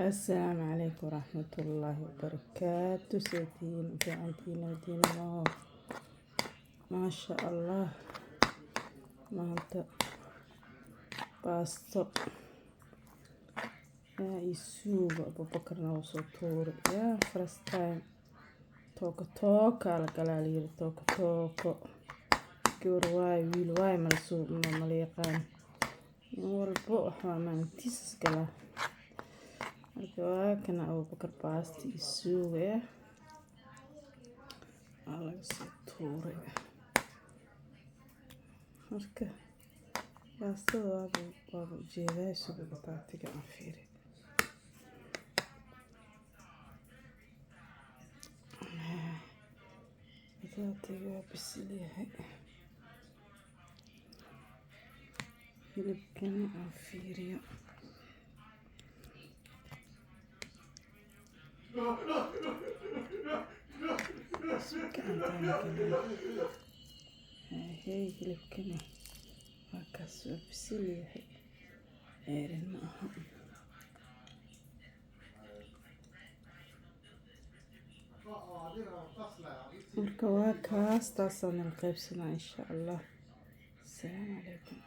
Assalaamu calaykum waraxmatullaahi wabarakaatu. Seetihiin fiicantihiin nabadiina? Maasha Allah. Maanta baasto yaa iyo suugo Abuubakarna wuu soo tuuray. Yaa first time tooko tookaa la galaa la yiri, tooko tooko. Gabar waaye, wiil waaye, mala soo mala yaqaan. Nin walbo waxaa maalintiisas galaa. Marka waa kana Abuubakar baasto iyo suugo ah waa laga soo tuuray. Marka baastada waaba ujeedaa, suugo bataatiga aan fiiri. Bataatiga waa bisil yahay. Hilibkana aan fiiriyo. Gacantaan geliyo. Hey, hilibkana waa kaas, waa bisil yahay. Ceerin ma aha. Marka waa kaas, taasaan nala qaybsanaa insha Allah. Asalaamu calaykum.